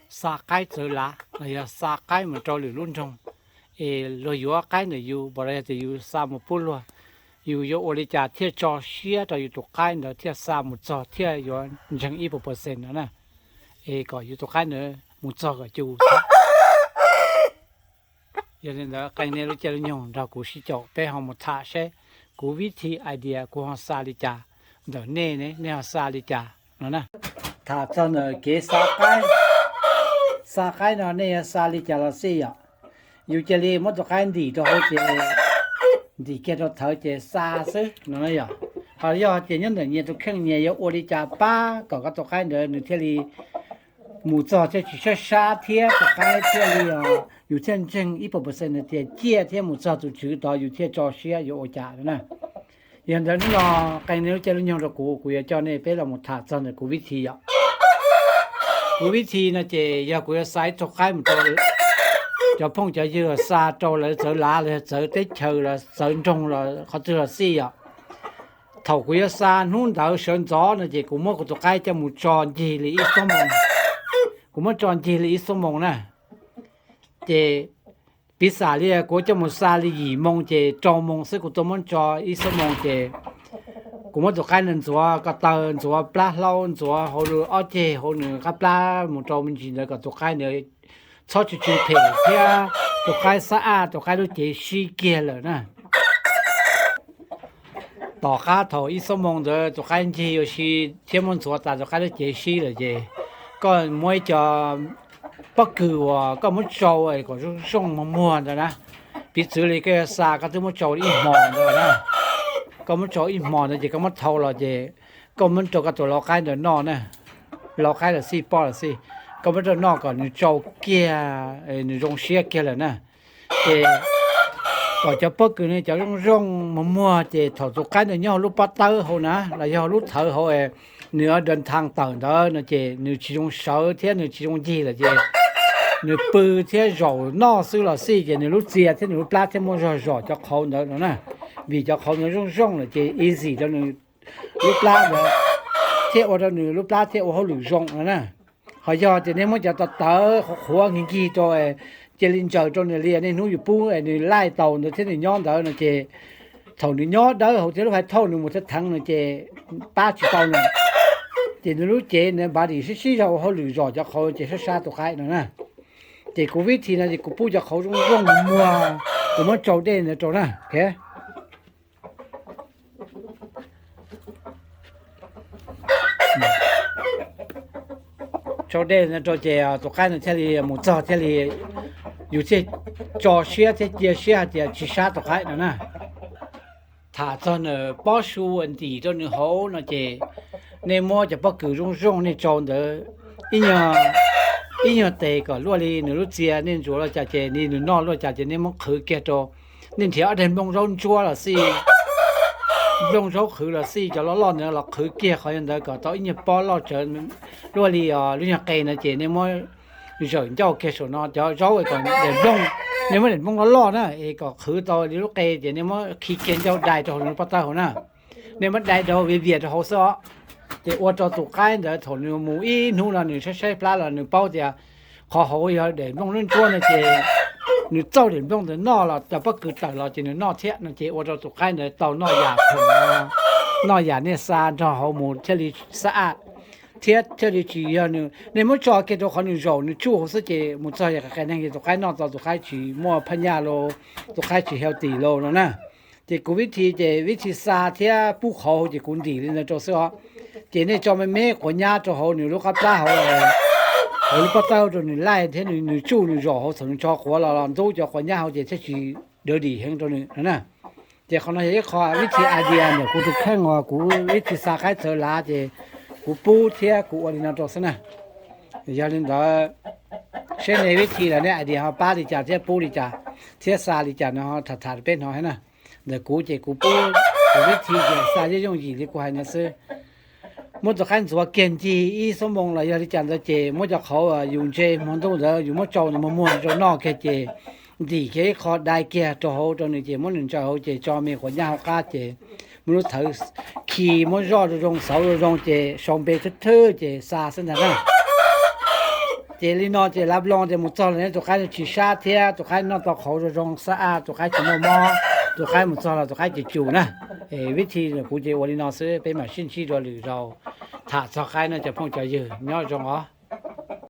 xa qaib txawv lav los yog xa qaib mus rau lwm lub nroog, es luag yuav qaib ntawm yus, los yog tias yus xa mus pub luag, yus yuav ua li cas thiaj tso siab rau yus tus qaib ntawd thiaj xa mus txog thiaj yuav ntseeg ib puas percent no na, es kom yus tus qaib ntawd mus txog kom cus. Yog li ntawd qee nej lub caij lub nyoog nrog kuv sib caum peb ho mus tham seb kuv vib thi idea kuv ho xa li cas, ntawm nej ne nej ho xa li cas no na. Tham txog ntawm kev xa qaib, xa qaib no nej yuav xa li cas los xij yom, yus cia li muab tus qaib ntim rau hauv ces ntim kiag rau thawv ces xa xwb no na yom. Ho yog tias nyob ntawm nyias tus kheej nyias yuav ua li cas pab kom koj tus qaib ntawd nws thiaj li mus txog thiaj tsis sab sab thiab tus qaib thiaj li, yus thiaj ntseeg ib puas percent tias ciaj thiab mus txog tus tswv tod yus thiaj tso siab yuav ua cas na. Yog ntawd hnub no qee nej lub caij lub nyoog rau kuv, kuv yuav coj nej peb los mus tham txog ntawm kuv vib thi yom. Kuv vib thi no ces yog kuv yuav xa ib tug qaib mus rau cov phooj cov ywg, xa rau lawv txawv lav los yog txawv teb chaws los txawv nroog los qhov twg los xij yom. Thaum kuv yuav xa hnub ntawd sawv ntxov no ces kuv muab kuv tus qaib coj mus tso ncig li ib xuab moos, kuv muab tso ncig li ib xuab moos na. Ces piv xam li kuv coj mus xa li yim moos ces rau moos xwb kuv tuaj muab tso ib xuab moos ces kuv muab tus qaib ntawd ntxuav ko taw, ntxuav plab hlaub, ntxuav hauv lub ob ceg hauv nws qab plab mus rau me ntsis ntawd kom tus qaib ntawd txhob tsw tsw phem thiab tus qaib xab aj, tus qaib lub cev sib kiag lawm na. Tom qab thaum ib xuab moos ntawd tus qaib ncig ua si thiab muab ntxuav tas tus qaib lub cev sib lawm ces koj muab ib co pob kws uas koj muab tsau kom zoo zoo muag muag ntawd na. Piv txwv li koj yuav xa koj twb muab tsau ib hmos ntawd na. Koj muab tsau ib hmos ntawd ces koj muab thau los ces koj muab rau koj tus lau qaib ntawd noj na. Lau qaib los xij poj los xij, koj muab rau noj kom nws tsau kiag, nws zoo siab kiag lawm na. Ces kom cov pob kws no cov zoo zoo muag muag ces thaum tus qaib ntawd nyob hauv lub pob tawb hauv na los yog lub thawv hauv, nws dawv thaj tawm ntawd no ces nws tsis zoo sawv thiab nws tsis zoo ncig lawm ces nws pw thiab zaum noj xwb los xij ces nws lub txia thiab nws lub plab thiaj muaj zog zom cov qhauv ntawd no na. Vim cov qhauv ntawd zoo zoo lawm ces easy rau nws lub plab ntawd thiab ua rau nws lub plab thiaj ua hauj lwm zoo no na. Ho yog tias nej muab cov tawv tawv qhuav qhuav nkig nkig rau, cia li ntsaws rau nws li niaj hnub yus pub nws laij tau ntawd thiab nws nyob ntawd no ces thaum nws nyob dawb hauv thiab lub hais thauj nws mus theej theev no ces pab tsis tau nws, ces nws lub cev nws npav dim sib sib zog ua hauj lwm zom cov qhauv ces sab sab tus qaib no na. Ces kuv vib thi no ces kuv pub cov qhauv zoo zoo muag, kuv muab tsau dej ntawd rau na. Tsau dej ntawd rau ces tus qaib no thiaj li mus txog thiaj li yus thiaj tso siab thiab cia siab hais tias tsis sab tus qaib no na. Tham txog nws pob su ntim rau nws hauv no ces nej muab cov pob kws zoo zoo nej tsau ntawd ib nyuag tes kom luaj li nws lub txia, nej ntxuav luaj cas ces li nws noj luaj cas ces nej muab qhwv kiag rau. Nej nrhiav ob daig nplooj zaub ntsuab los xij, nplooj zaub qhwv los xij, cov loj loj ntawd los qhwv kiag qhov ntawd kom tau ib nyuag pob loj tsawv luaj li lub nyuag qe ntawd ces nej muab zawm ncauj kiag saum no cov zaub kom daim nplooj, nej muab daim nplooj loj loj na es kom qhwv tau li lub qe ces nej muab khi kiag ncauj dai rau hauv nws lub pob tawb hauv na. Nej muab dai rau vias vias rau hauv xwb os. Ces ua rau tus qaib ntawd thaum nws mus ib hnub no nws saib saib plab los nws paub tias qhov hauv yog daim nplooj ntsuab ntsuab no ces nws txauj daim nplooj ntawd noj los cov pob kws tawm los ces nws noj thiab no ces ua rau tus qaib ntawd tau noj yam khoom, noj yam nej xa nrog hauv mus thiaj li xab aj thiab thiaj li tsis yog nws, nej muab tso kiag rau qhov nws zaum nws tsuj hauv xwb ces mus txog yog qe neeg ces tus qaib noj tau tus qaib tsis muaj phaj nyaj los, tus qaib tsis healthy los no na. Ces kuv vib thi ces vib thi xa thiab pub qhauv ces kuv ntim li ntawd rau xwb os. Ces nej tso me me quav nyab rau hauv nws lub qab plab hauv, hauv lub pob tawb rau nws laij thiab nws tsuj nws zaum hauv txog nws tso quav los los ntub cov quav nyab hauv ces thiaj tsis dawv dim heev rau nws no na. Ces qhov no yog ib qho vib thi idea ntawm kuv tus kheej uas kuv vib thi xa qaib txawv lav ces kuv pub thiab kuv ua li no rau xwb na. Yog li ntawd seb nej vib thi los nej idea ho pab li cas thiab pub li cas thiab xa li cas no ho tham tham rau peb hnov thiab na. Ntawm kuv ces kuv pub kuv vib thi ces xa yooj yooj yim li kuv hais no xwb. Muab tus qaib ntxuav kiag ncig ib xuab moos los yog li cas ntawd ces muab cov qhauv yus ntse hmo ntuj ntawd yus muab tsau ntawd muag muag rau noj kiag ces ntim kiag ib qho dai kiag rau hauv rau nws ces muab nws ntsaws hauv ces tso me quav nyab hauv qab ces muab lub thawv khi muab zoj zoo zoo xauv zoo zoo ces sau npe thwb thwb ces xa xwb ntag na. Ces li no ces lav loo ces mus txog los tus qaib tsis sab thiab, tus qaib noj tau qhauv zoo zoo xab a, tus qaib tsis muaj mob, tus qaib mus txog los tus qaib ces cum na. Vib thi kuv ces ua li no xwb, peb mam sib ntsib dua lwm zaus tham txog qaib no cov phooj cov ywg nyob zoo os.